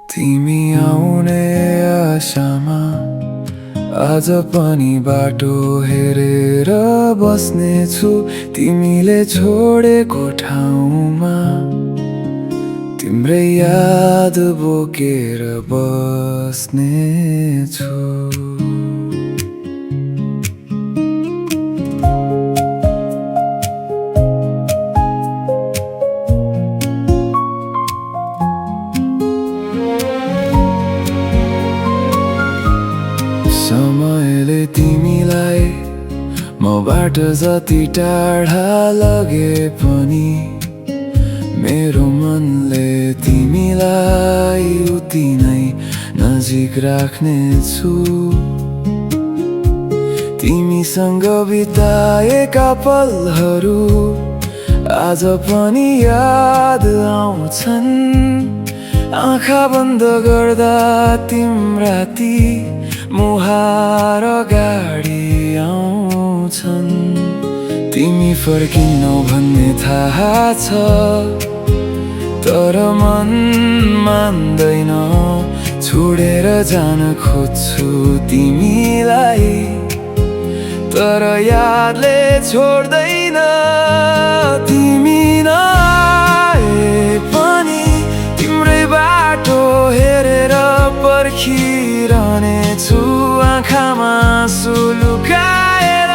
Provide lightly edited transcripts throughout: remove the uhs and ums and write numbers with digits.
तिमी आउने आशामा आज पनि बाटो हेरेर बस्नेछु। तिमीले छोडेको ठाउँमा तिम्रै याद बोकेर बस्नेछु। समयले तिमीलाई मबाट जति टाढा लगे पनि मेरो मनले तिमीलाई उति नै नजिक राख्नेछु। तिमीसँग बिताएका पलहरू आज पनि याद आउँछन्। आँखा बन्द गर्दा तिम्रा ती मुहार अगाडि आउँछन्। तिमी फर्किनौ भन्ने थाहा छ, तर मन मान्दैन। छोडेर जान खोज्छु तिमीलाई, तर यादले छोड्दैन। तिमी नआए पनि तिम्रै बाटो हेरेर पर्खिरहनेछु। आँखामा आँसु लुकाएर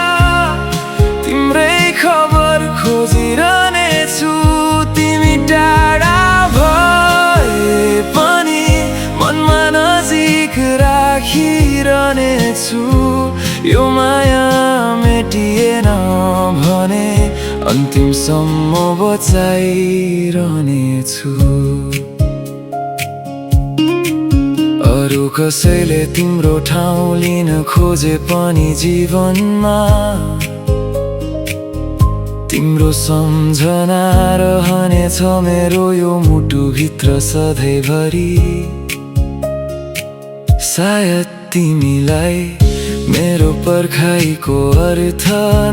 तिम्रै खबर खोजिरहनेछु। तिमी टाढा भए पनि मनमा नजिक राखिरहनेछु। यो माया मेटिएन भने अन्तिमसम्म बचाइरहनेछु। अरू कसैले तिम्रो ठाउँ लिन खोजे पनि जीवनमा तिम्रो सम्झना रहनेछ मेरो यो मुटुभित्र सधैँभरि। सायद तिमीलाई मेरो पर्खाइको अर्थ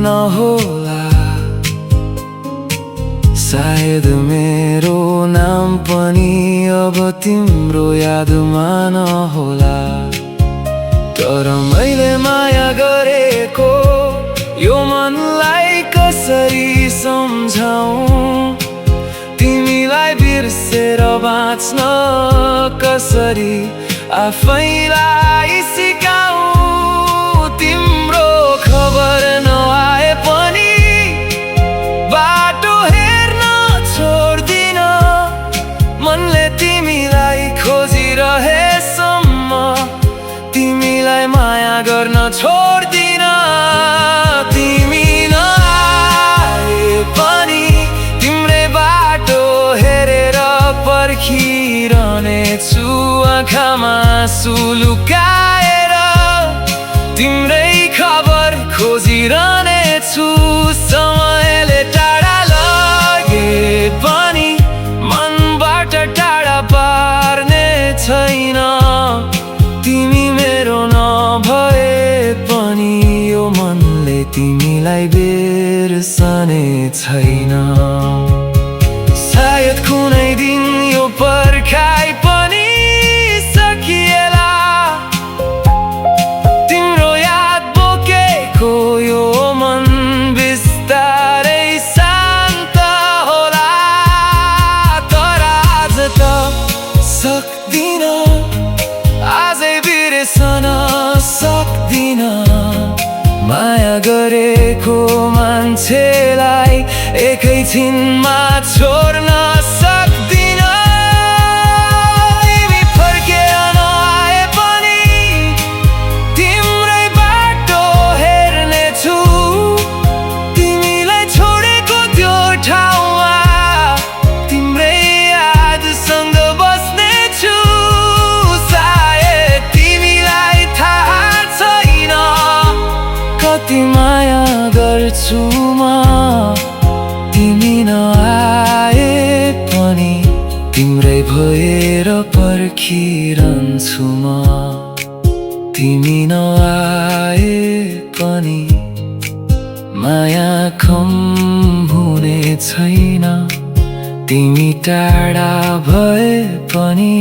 नहोला, सायद मेरो नाम पनि अब तिम्रो यादमा नहोला। तर मैले माया गरेको यो मनलाई कसरी सम्झाऊँ? तिमीलाई बिर्सेर बाँच्न कसरी आफैलाई सिकाऊँ? तिम्रो खबर नआए पनि बाटो हेर्न छोड्दिन। मनले तिमीलाई खोजिरहेसम्म तिमीलाई माया गर्न छोड्दिन। तिमी नआए पनि तिम्रै बाटो हेरेर पर्खिरहनेछु। आँखामा आँसु लुकाएर तिम्रै खबर खोजिरहनेछु। समयले टाढा लगे पनि मनबाट टाढा पार्ने छैन। तिमी मेरो नभए पनि यो मनले तिमीलाई बिर्सने छैन। सायद कुनै दिन यो पर्खाइ पनि सकिएला। तिम्रो याद बोकेको यो मन बिस्तारै शान्त होला। तर आज त सक्दिन, आजै बिर्सन सक्दिन। माया गरेको मान्छेलाई एकैछिनमा छोड्न सक्दिन। तिमी फर्केर नआए पनि तिम्रै बाटो हेर्नेछु। तिमीलाई छोडेको त्यो ठाउँमा तिम्रै यादसँग बस्नेछु। सायद तिमीलाई थाहा छैन कति माया गर्छु म। तिमी नआए पनि तिम्रै भएर पर्खिरहन्छु म। तिमी नआए पनि माया कम हुने छैन। तिमी टाढा भए पनि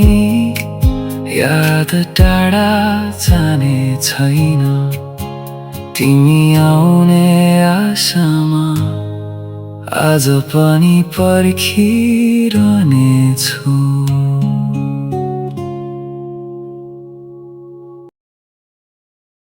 याद टाढा जाने छैन तिमी आउने आशामा आज पनि पर्खिरहनेछु।